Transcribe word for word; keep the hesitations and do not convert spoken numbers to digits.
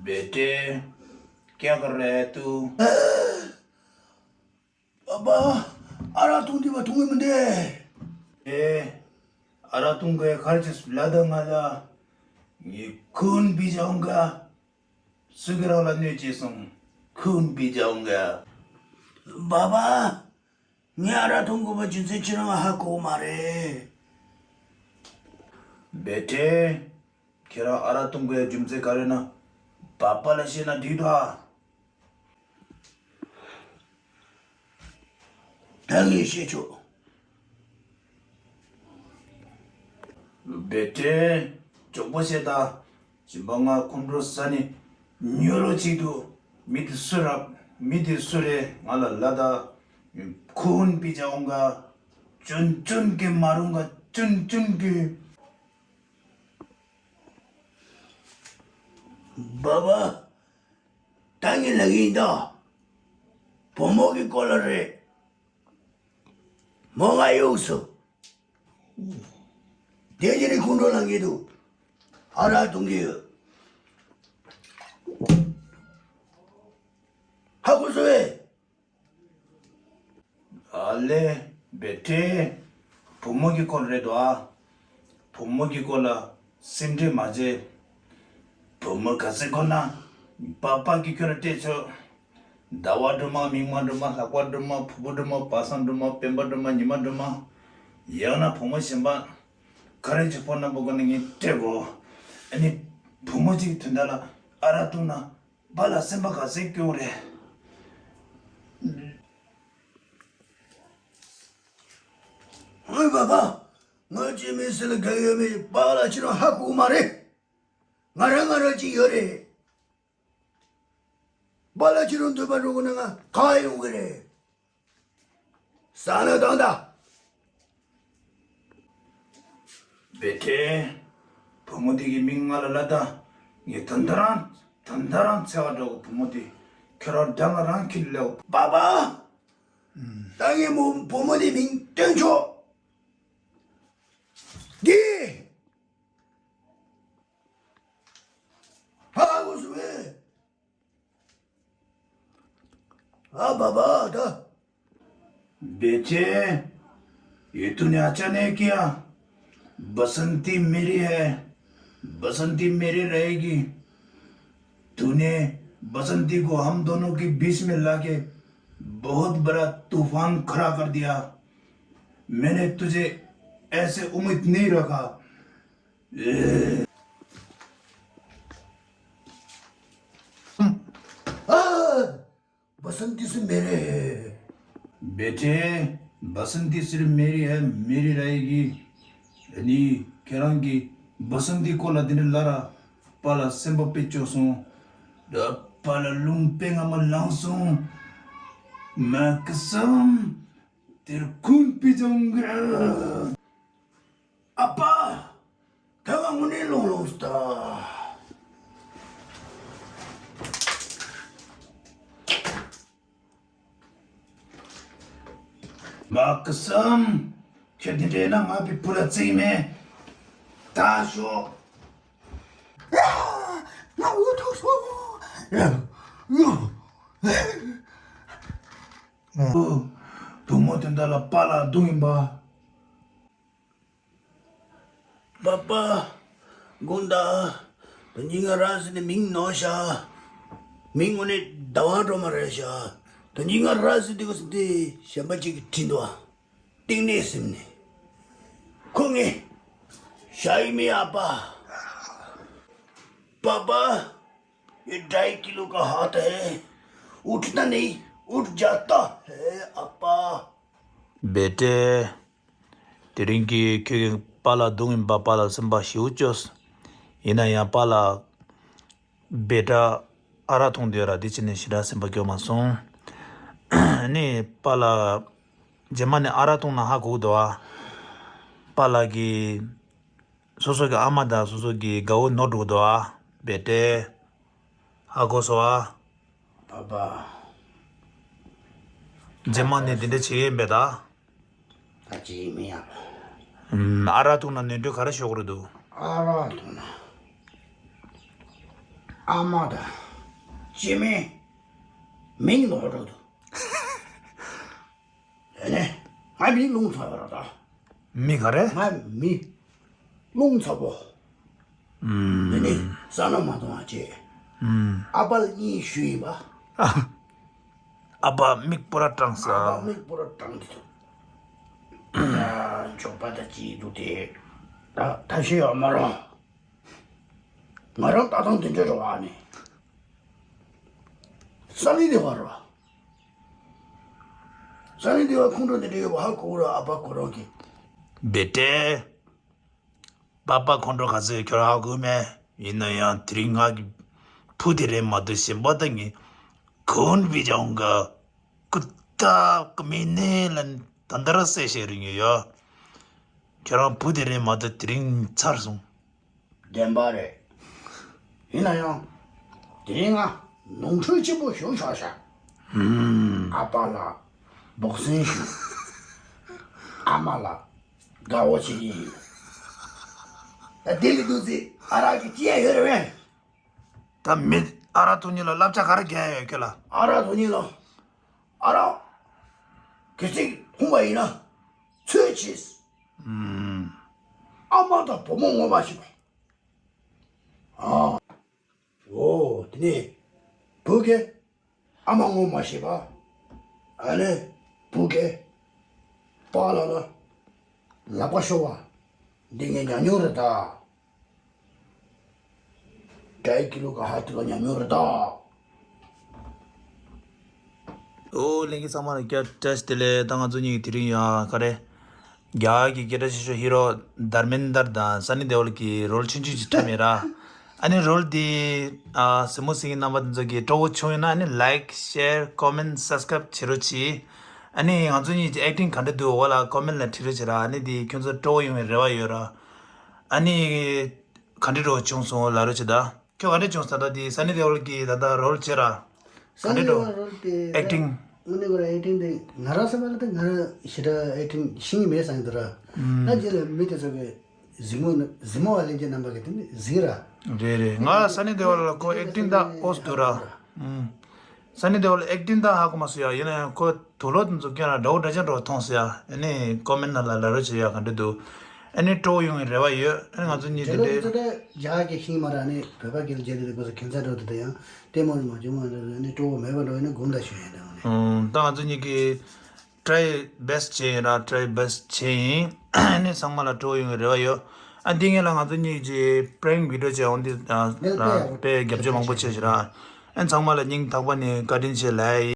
बेटे, क्या कर रहा है तू? पापा, अरा तुम दी बतूंगे मुझे। ए, अरा तुम गए घर से सुला दो माला। ये खून पी जाऊंगा। सुगरा वाला न्यू चीज़ खून पी जाऊंगा। बाबा, ངས་ཨ་རག་འཐུང་དགོས་པ་རྒྱུ་མཚན་ཁྱེད་རང་ཧ་གོ་མ་རེད། བེ་ཏྲེ། ཁྱེད་རང་ཨ་རག་འཐུང་དགོས་ཡ་རྒྱུ་མཚན་ག་རེ་ན། པ་པ་ལ་བཤད་ན་འགྲིག་འདུག་ཨ། ད་ངས་བཤད་ཆོག་བེ་ཏྲེ། མགྱོགས་པོ་བཤད་ད། སྦྱིན་པ་ང་ཁོང་ཁྲོ་ཟ་ནས་ཉོ་རོ་ཅིག་འདུག་མི་དེ་སུ་རབ། མི་དེ་སུ་རེད། ང་ལ་ལ་ད། ཁོང་པི་ཅ་འོང་ག་ཅུན་ཅུན་གི་མ་རུང་ག་ཅུན་ཅུན་གི། བ་བ། ད་ངས་ལབ་གི་ཡིན་ད། བུ་མོ་གི་སྐོར་ལ་རེད། མོ་ང་གཡུགས་སོ། དེ་རྗེས་ནས་ཁོང་ཁྲོ་ལངས་ཀྱི་འདུག་ཨ་རག་འཐུང་གི་ཡོད། ཧ་གོ་སོང་ངས། ཨ་ལེ། བེ་ཏྲེ། བུ་མོ་གི་སྐོར་རེད་དོ་ཨ། བུ་མོ་གི་སྐོར་ལ་སེམས་ཁྲལ་མ་བྱེད། བུ་མོ་ག་ཚད་དགོས་ན། པ་པ་གིས་ཁྱོད་ལ་སྤྲད་ཆོག་ཟླ་བ་སྒྲོལ་མ། མིག་དམར་སྒྲོལ་མ། ལྷག་པ་སྒྲོལ་མ། ཕུར་བུ་སྒྲོལ་མ། བ་སང་སྒྲོལ་མ། སྤེན་པ་སྒྲོལ་མ། ཉི་མ་སྒྲོལ་མ། ཡང་ན་བུ་མོ་གཞན་པ་ག་རེ་ཅིག་ཕོག་ན་ཕོག་གོ་ན་ངས་སྤྲད་གོ། ཨ་ནི་བུ་མོ་གཅིག་གི་དོན་དག་ལ་ཨ་རག་འཐུང་ན་པ་ལ་སེམས་པ་ག་ཚད་སྐྱོ་རེད། ཨོའི་པ་པ། ངོས་ཀྱི་མི་སེར་ལ་དགའ་ཡོད་མེད་པཱ་ལགས་ཁྱེད་རང་ཧ་གོ་མ་རེད། ང་རང་ང་རང་གཅིག་ཡོད་རེད། པཱ་ལགས་ཁྱེད་རང་འདོད་པ་རོགས་ན་ང་ག་ཡོང་གི་རེད། ས་ན་དང་ད། བེ་ཏྲེ། བུ་མོ་དེ་གི་མིང་ང་ལ་ལབ་ད། ངས་ད་ལྟ་རང་ད་ལྟ་རང་འཚོལ་བ་འགྲོ་གི། བུ་མོ་དེ་ཁྱོད་རང་འགྲམ་ལ་རང་ཁྱེར་སླེབས། པ་པ། ད་ངས་མོ་བུ་མོ་དེའི་མིང་སྟོན་ཆོག་འདི། ཧ་གོ་སོང་ངས། ཨ་བ་བ་ད། बेटे, ये तूने अचानक किया। बसंती मेरी है, बसंती मेरी रहेगी। तूने बसंती को हम दोनों के बीच में लाके बहुत बड़ा तूफान खड़ा कर दिया। मैंने तुझे ऐसे उम्मीद नहीं रखा। ཨ། बसंती सिर्फ मेरे है। बेटे, बसंती सिर्फ मेरी है, मेरी रहेगी। ཨ་ནི་ཁྱེད་རང་གིས་བ་སན་ཏི་སྐོར་ལ་དེ་འདྲ་ལབ་ར། པཱ་ལགས་སེམས་པ་དཔེ་སྐྱོ་སོང་། ད་པཱ་ལགས་རླུང་དཔེ་སྔ་མ་ལངས་སོང་། མ་ཀི་སམ། དེར་ཁུན་པི་ཅང་གི། ཨ་ཕ། ད་ང་དངོས་གནས་ལོང་ལོང་སྟ། མ་ཀི་སམ། ཁྱེད་འདི་འདྲས་ན་ང་བི་བུ་ལ་བརྩིས་མེད། ད་ཤོག་ང་འུ་ཐུག་སོང་། བུ་མོ་དེ་འདྲ་ལ་པཱ་ལགས་སྡུག་ཡིན་པ། པ་པ། དགོངས་དག་ད་ཉིན་ང་ར་ཟི་ནས་མིང་ནོར་ཤག་མིང་དངོས་གནས་ཟླ་བ་སྒྲོལ་མ་རེད་ཤག་ད་ཉིན་ང་ར་ཟི་དེ་ག་ཟི་དེ་གཞན་པ་ཅིག་གིས་བྲིས་འདུག་ཨ། གཏིང་ནས་སེམས་ནས། ཁོ་ངས་ཞ་ཡི་མེ་ཨ་ཕ། पापा, ये ढाई किलो का हाथ है। उठता नहीं, उठ जाता है, पापा। बेटे, དེ་རིང་གི་ཁྱོད་ཀྱི་པཱ་ལགས་སྡུག་ཡིན་པ། པཱ་ལགས་སེམས་པ་ཞེ་པོ་སྐྱོ། ཡིན་ན་ཡང་པཱ་ལགས། བེ་ཏྲ། ཨ་རག་འཐུང་བསྡད་ཡོད་ར། དེ་ཕྱིན་ནས་ཞེ་དྲག་སེམས་པ་སྐྱོ་མ་སོང་། ནི་པཱ་ལགས་རྗེས་མ་ནས་ཨ་རག་འཐུང་ན་ཧ་གོ་གི་འདུག་ཨ། པཱ་ལགས་ཀྱིས་སོ་སོ་གི་ཨ་མ་དང་སོ་སོ་གི་དགའ་བོ་ནོར་འགྲོ་གི་འདུག་ཨ། བེ་ཏྲེ། ཧ་གོ་སོང་ཨ། པ་པ། རྗེས་མ་ནས་དེ་འདྲ་བྱེད་ཀྱི་ཡིན་པས་ད། ད་ཅི་མི་ཡག་པ། ཨ་རག་འཐུང་ན་ནད་གྲོད་ག་རེ་ཤོར་གི་རེད་འདུག་ཨ་རག་འཐུང་ན། ཨ་མ་དང་། སྐྱེ་དམན། མིང་ནོར་འགྲོ་འདུག་ཨ་ནི། ང་མི་རླུང་ཚ་བ་ར་ད། མི་ག་རེ། ང་མི་རླུང་ཚ་པོ། ཨུམ། ཨ་ནི་ས་ན་མ་གཏོང་བ་བྱེད། ཨུམ། ཨ་ཕ་ལ་གཉིས་ཞུས་ཡིན་པ། ཨ་ཕ་མིག་སྤུ་ར་སྐྲངས་ས། ཨ་ཕ་མིག་སྤུ་ར་སྐྲངས་ཏེ་འདུག་ད་མགྱོགས་པ་ད་ཅི་འདུག་དེ། ད་ཐབས་ཤེས་ཡོད་མ་རེད། ང་རང་ལྟ་སྟངས་དེ་འདྲ་རེད་བ་ནི། ས་ནི་དེ་བ་རེད་བ། ས་ནི་དེ་བ་ཁོང་ཁྲོ་དེ་འདྲ་ཡོད་པ་ཧ་གོ་ར་ཨ་ཕ་ཁོ་རང་གི། བེ་ཏྲེ། པ་པ་ཁོང་ཁྲོ་ག་ཚོད་ཁྱོད་ཧ་གོ་མེད། ཡིན་ན་ཡང་དེ་རིང་ང་གི་བུ་དེ་རེད་མ་གཏོགས་གཞན་པ་ད་ངས་གོན་པི་ཅང་ག་ཀུ་ཏ་ཀུ་མི་ནེ་ལ་ད་འདར་སེ་བཤད་རིང་ཡོད་ཡ། ཁྱོད་རང་བུ་དེ་རེད་མ་གཏོགས་དེ་རིང་ཚར་སོང་། བདེན་པ་རེད། ཡིན་ན་ཡང་། དེ་རིང་ང་ནོར་འཁྲུལ་ཆེན་པོ་བྱུང་ཤག་ཤག་ཨུམ། ཨ་ཕ་ལ་འབོག་སེན་ཞུ། ཨ་མ་ལ་དགའ་བོ་བྱེད་ཀྱི་ཡིན། ད་དེ་ལས་འདུག་ཚེ་ཨ་རག་གི་ཅི་ཡ་ཡོད་རེད་བས། ད་མི་ཨ་རག་འཐུང་མཁན་ལ་བསླབ་བྱ་ག་རེ་རྒྱག་ཡ་ཡོད་ཁྱོད་ལ། ཨ་རག་འཐུང་མཁན་ལ། ཨ་རག་གལ་སྲིད་འཐུང་བ་ཡིན་ན། ཚོད་བྱེད། ཨུམ། ཨ་མ་དང་བུ་མོ་ངོ་མ་ཤེས་པ། ཨ། འོ། དེ་ནས་བུ་གས་ཨ་མ་ངོ་མ་ཤེས་པ། ཨ་ནི་བུ་གས་པཱ་ལགས་ལ་ལག་པ་ཤོར་བ་འདི་ངས་ཉམས་མྱོང་རེད་ད། དགྲ་ཡི་སྐྱིད་ལུག་ག་ཧ་ཏི་ལ་ཉམས་མྱོང་རེད་ད། ཨོ་ལྷན་རྒྱས་ཚང་མ་ལ་བསྐྱར་བཀྲ་ཤིས་བདེ་ལེགས། ད་ང་ཚོ་གཉིས་ཀྱི་དེ་རིང་ཡང་ག་རེ། རྒྱ་གར་གྱི་སྐད་གྲགས་ཆེ་ཤོས་ཧི་རོ་དྷར་མེན་དར་དང་སན་ནི་དེ་ཨོལ་གྱི་རོལ་ཆུང་ཆུང་ཅིག་འཁྲབ་ཡོད་ར། ཨ་ནི་རོལ་དེ་ཨ་གཟིགས་མོ་གཟིགས་མཁན་རྣམ་པ་དེ་ཚོ་གིས་སྤྲོ་བོ་བྱུང་ཡོད་ན་ཨ་ནི་ལའིཀ་ཤེར་ཀོ་མེན་སབ་སི་ཀ་རའིབ་བྱེད་རོགས་གྱིས། ཨ་ནི་ང་ཚོ་གཉིས་ཀྱི་ཨེག་ཊིང་ག་འདྲ་འདུག་འོག་ལ་ཀོ་མེན་ལ་བྲིས་རོགས་བྱེད་ར། ཨ་ནི་དེ་ཁྱོད་ཚོ་སྤྲོ་བོ་ཡོང་བའི་རེ་བ་ཡོད་ར། ཨ་ནི་ག་འདྲ་རོལ་བྱུང་སོང་ལབ་རོགས་བྱེད་ད། ཁྱོད་ག་འདྲ་བྱུང་ད་ལྟ་དེ་སན་ནི་དེ་ཨོལ་གྱི་ད་ལྟ་རོལ་བྱེད་ར། ག་སན་ནི་འདྲ་འགྲོ། དེ་ཨོལ་རོལ་དེ་ཨེག་ཊིང་། དངོས་གནས་ཁོ་རང་ཨེག་ཊིང་དེ་ང་རང་བསམ་པ་ལ་དེ་ང་རང་ཞེ་དྲག་ཨེག་ཊིང་ཤེས་ཀྱི་མེད་བསམ་གྱི་འདུག་ར། ད་རྗེས་ལ་མི་དེ་ཚོ་གི་གཟིགས་མོ་གཟིགས་མོ་བ་ལྷན་རྒྱས་རྣམ་པ་གི་དེ་ནི་གཟིགས་ར། རེད་རེད། ང་སན་ནི་དེ་ཨོལ་ལ་ཁོ་ཨེག་ཊིང་ད་ཨོས་འདུག་ར། སན་ནི་དེ་ཨོལ་ཨེག་ཊིང་ད་ཧ་གོ་མ་སོང་ཡ། ཡིན་ན་ཡང་ཁོ་དུག་ལོག་དེ་ཚོ་སྐྱོན་ལ་འདྲ་བོ་འདྲ་ཅན་འདྲ་བོ་མཐོང་སོང་ཡ། ཨ་ནི་ཀོ་མེན་ནང་ལ་ལབ་རོགས་བྱེད་ཡ། ག་འདྲ་འདུག་ཨ་ནི་སྤྲོ་བོ་ཡོང་བའི་རེ་བ་ཡོད། ཨ་ནི་ང་ཚོ་གཉིས་དེ་འདྲའི་རྒྱ་གར་གྱི་ཤིང་མ་ར་ནི་བོད་པ་གི་རྒྱལ་དེ་གོ་ས་ཁྱིམ་ཚང་འགྲོ་དེ་དེ་ཡང་ལྟད་མོ་མ་བྱུང་བ་ནི་སྤྲོ་བོ་མེད་པ་འགྲོ་ཡིན་ན་དགོངས་དག་ཞུ་ཡ་དེ་ནི། ད་ང་ཚོ་གཉིས་ཀྱི་ཊ་རའི་བེ་སི་ཊི་བྱས་ཡིན་ར། ཊ་རའི་བེ་སི་ཊི་བྱས་ཡིན། ཨ་ནི་ཚང་མ་ལ་སྤྲོ་བོ་ཡོང་བའི་རེ་བ་ཡོད། ཨ་འདི་ངེད་ལ་ང་ཚོ་གཉིས་ཀྱི་པྲེང་བི་ཌི་ཡོ་བྱས་འོང་འདི་དཔེ་རྒྱབ་སྐྱོར་མང་པོ་བྱས་ཤག་ར། ཨ་ཚང་མ་ལ་སྙིང་ཐག་པ་ནས་བཀའ་དྲིན་ཆེ་ལབ་ཡིན།